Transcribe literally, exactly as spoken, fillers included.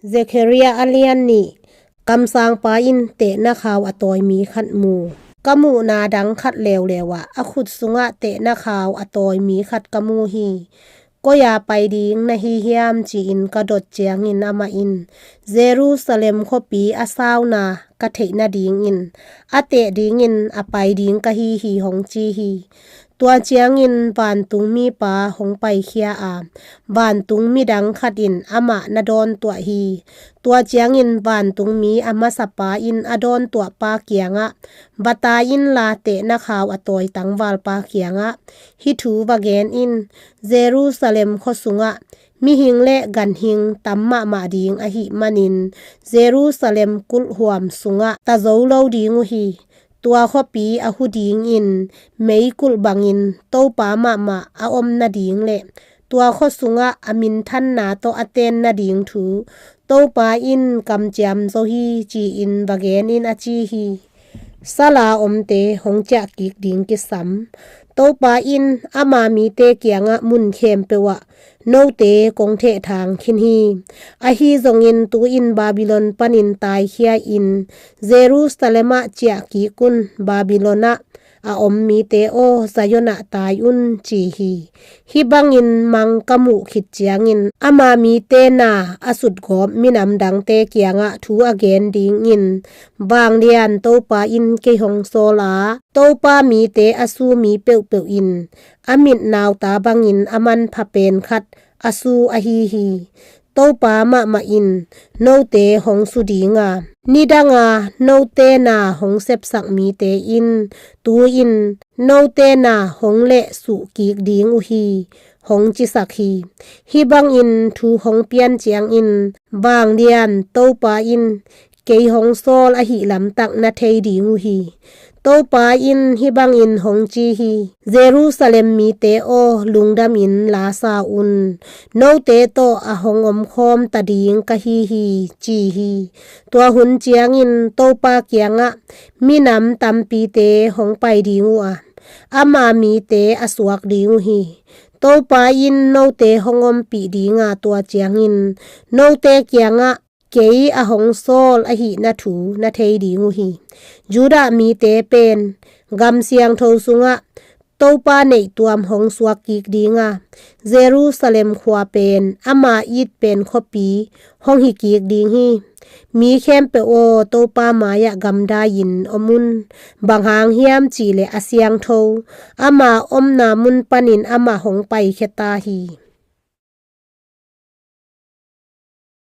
Zekhariah a lian nih. Kamsangpa in tehna khau a tawi mi khat mu. Ka muhna dang khat leuleu ah a khut sungah tehna khau a tawi mi khat ka mu hi. Koi-a pai ding na hi hiam, ci-in ka dot ciangin amah in, Jerusalem khuapi a sauna ka theih nadingin a teh dingin a pai ding ka hi hi, hong ci hi. Tua ciangin vantungmipa hong paikhia a, vantung midang khat in amah na dawntuah hi. Tua ciangin vantungmi a masapa in a dawntuahpa kiangah, va tai inla tehna khau a tawi tangvalpa kiangah hih thu va gen in, Jerusalem khua sungah mihing le ganhing tam mahmah ding ahih manin Jerusalem kulhhuam sungah ta zo lo ding uh hi. Tua khuapi a hu dingin meikulh bangin Topa mahmah a om nading le tua khua sungah a minthanna tawh a ten nading thu Topa in kamciam zo hi, ci-in va gen in, a ci hi. Sala omte hong ciahkik ding kisam. Topa in ama mite kiangah mun khempeuh ah note kong thehthang khin hi. Ahi zongin tu-in Babylon panin taikhia in Jerusalem ah ciahkik un, Babylon ah a om mite aw, Zion ah tai un, ci hi. Hih bangin mang ka muh khit ciangin ama mite na a sutgawp minam dangte kiangah thu a gen dingin vanglian Topa in kei hong sawl a, Topa mite a su mi peuhpeuh in a mit nauta bangin a manpha pen khat a su ahi hi. Topa mahmah in note hong su ding a, nidanga note na hong sepsak mite in tu-in note na hong lehsuh kik ding uh hi, hong cisak hi. Hih bangin thu hong pian ciangin vanglian Topa in kei hong sawl ahih lamtak na thei ding uh hi. Topa in hih bangin hong ci hi. Jerusalem mite aw, lungdamin la sa un. Note tawh a hong omkhawm ta ding ka hi hi, ci hi. Tua hun ciangin Topa kiangah minam tampite hong pai ding uh a, ama mite a suak ding uh hi. Topa in note hong ompih dinga tua ciangin note kiangah kei a hong sawl ahihna thu na thei ding uh hi. Judah mite pen gam siangtho sungah Topa neihtuam hong suak kik ding a, Jerusalem khua pen ama it pen khuapi hong hi kik ding hi. Mi khempeuh aw, Topa mai-ah gamdai-in om un. Bang hang hiam cihleh a siangtho, ama omna mun panin amah hong paikhia ta hi.